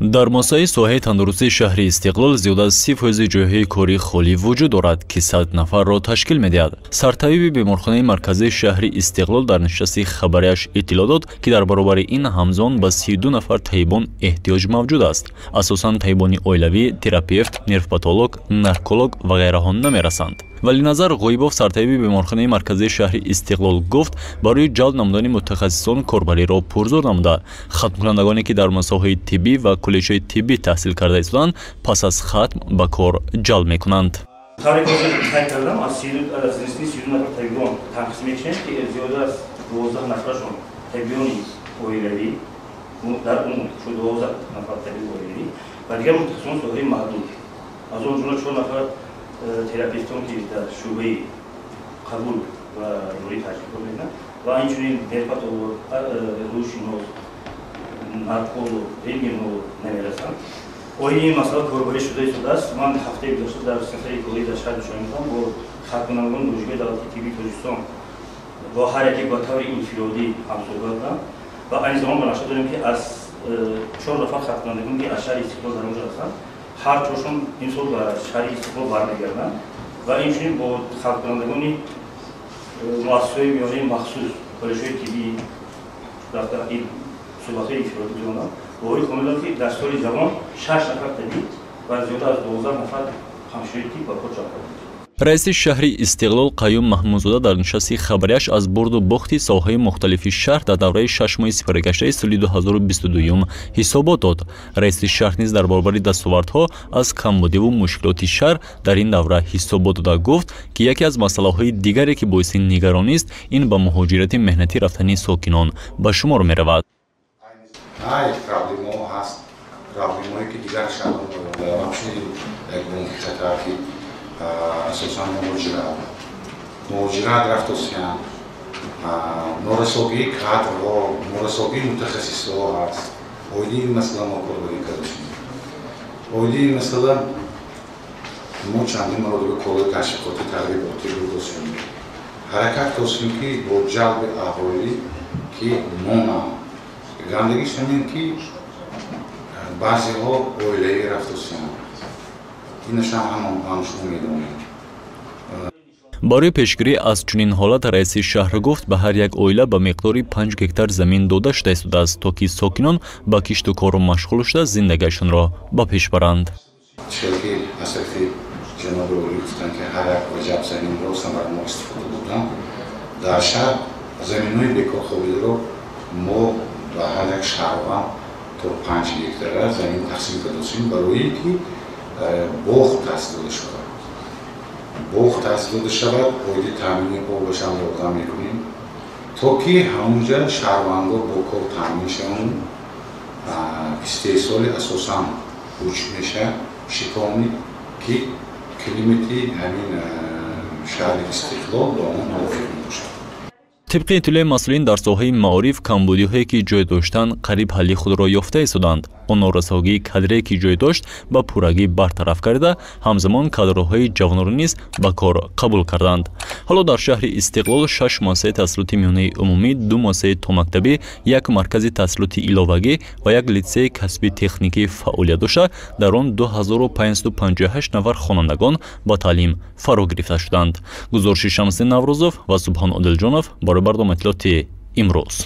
Дар муассисаи соҳаи тандурустии шаҳри Истиқлол зиёда аз 30% ҷойҳои корӣ холӣ вуҷуд дорад, ки 100 нафарро ташкил медиҳад. Сартабиби беморхонаи марказии шаҳри Истиқлол дар нишасти хабарияш иттилоъ дод, ки дар баробари ин ҳамзамон ба 32 нафар табибон эҳтиёҷ мавҷуд аст. Асосан табибони оилавӣ, терапевт, нервпатолог, нарколог ва ғайраҳо намерасанд. Валиназар Ғоибов, сартабиби беморхонаи марказии шаҳри Истиқлол, гуфт, барои ҷалб намудани мутахассисон корбариро пурзӯр намуда, хатмкунандагоне, ки дар муассисаҳои тиббӣ ва коллеҷҳои тиббӣ таҳсил карда истоданд, пас аз хатм ба кор ҷалб мекунанд. Тавре ки ҳозир қайд кардам, аз нисби 32 нафар табибон танқис мекушем, ки зиёда аз 12 нафарашон табибони оилавӣ, дар умум 12 нафар табиби оилавӣ ва дигар мутахассисон соҳаи маҳдуд, аз он ҷумла 4 нафар терапевтон, ки дар шӯъбаи қабул ва ёрии таҷрибакор мекунанд, ва инчунин нервпатолог, рӯҳшинос, нарколог, рентгенолог намерасанд. Оиди ин масъала корбарӣ шуда истодааст. Ман ҳафтаи гузашта дар сафари корӣ дар шаҳри Душанбе будам, бо хатмкунандагони Донишгоҳи давлатии тиббии Тоҷикистон бо ҳар яке ба таври инфиродӣ ҳамсӯҳбат будам ва айни замон ба нақша дорем, ки аз 4 нафар хатмкунандагон, ки аз шаҳри Истиқлол дар онҷо ҳастанд, ҳар чоршон имсол ба шаҳри Истиқлол бармегарданд ва инчунин бо хатмкунандагони муассисаҳои миёнаи махсус, коллеҷҳои тиббӣ рафта суҳбатҳои инфиродӣ гузаронам. Боварӣ комил дорам, ки дар соли ҷавон 6 нафар табиб ва зиёда аз 12 нафар ҳамширои тиб ба кор ҷалб карда мешаванд. Раиси шаҳри Истиқлол Қаюм Маҳмудзода дар нишасти хабарияш аз бурду бохти соҳаҳои мухталифи шаҳр дар давраи 6 моҳи сипаригаштаи соли 2022 ҳисобот дод. Раиси шаҳр низ дар баробари дастовардҳо аз камбудиву мушкилоти шаҳр дар ин давра ҳисобот дода, гуфт, ки яке аз масъалаҳои дигаре, ки боиси нигаронист, ин ба муҳоҷирати меҳнатӣ рафтани сокинон ба шумор меравад. Проблемаҳо ҳаст, проблемаҳое, ки дигар шаҳрҳо ҳамчунин як бонки хатар, ки асосан муҳоҷират рафтосиянд, норасогии кадрҳо, норасогии мутахассисҳо ҳаст. Оиди ин масъала мо корбарӣ кардашем. Оиди ин масъала мо чандин маротиба корҳои ташвиқотӣ, тарғиботӣ бурдосем, ҳаракат кардем, ки бо ҷалби аҳолӣ, ки монанд. Гандагиш ҳамин, ки баъзеҳо оилавӣ рафтосиянд, инашам ҳам шумо медонед. Барои пешгирӣ аз чунин ҳолат раиси шаҳр гуфт, ба ҳар як оила ба миқдори 5 гектар замин дода шуда истодааст, то ки сокинон ба кишту кор машғул шуда, зиндагиашонро ба пеш баранд. Чунки аз тарафи ҷаноби олӣ гуфтанд, ки ҳар як ваҷаб заминро самаранок истифода бурдан дар шаҳр, заминҳои бекорхобидаро мо ба ҳар як шаҳрванд то 5 гектара замин тақсим кардосем, барои ки боғ таъсис дода шавад, боғ таъсис дода шавад. Оиди таъмини обашам ёрдам мекунем, то ки ҳамунҷа шаҳрвандо бо кор таъмин шаванд. Истеҳсоли асосан уч мешавад, шикони, ки климати ҳамин шаҳри Истиқлол ба он мувофиқ мебошад. Тибқи иттилои масъулин, дар соҳаи маориф камбудиҳое, ки ҷой доштанд, қариб ҳалли худро ёфта истоданд. Он норасогии кадрие, ки ҷой дошт, ба пуррагӣ бартараф карда, ҳамзамон кадрҳои ҷавонро низ ба кор қабул карданд. Ҳоло дар шаҳри Истиқлол 6 муассисаи таҳсилоти миёнаи умумӣ, 2 муассисаи томактабӣ, як маркази таҳсилоти иловагӣ ва як литсеи касби техникӣ фаъолият дошта, дар он 2558 нафар хонандагон ба таълим фаро гирифта шуданд. Гузориши Шамсиддин Наврӯзов ва Субҳон Одилҷонов барои барномаи иттилоотии «Имрӯз».